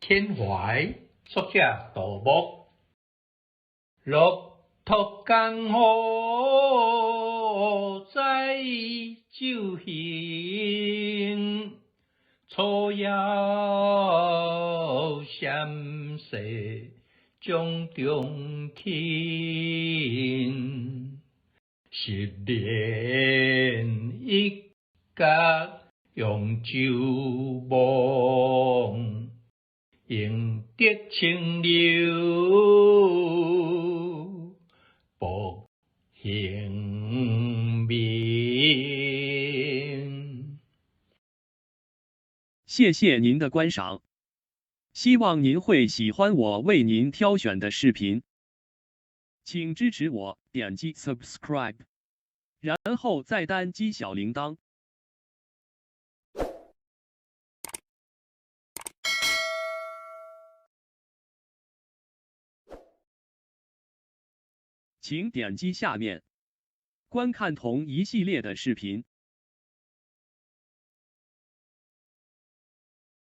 遣懷，作者杜牧。駱駝江河載酒行，楚腰閃逝掌中琴。十年一覺揚州夢，贏得清流復興民。謝謝您的觀賞，希望您會喜歡我為您挑選的視頻，請支持我點擊 subscribe，然後再單擊小鈴鐺。請點擊下面觀看同一系列的視頻。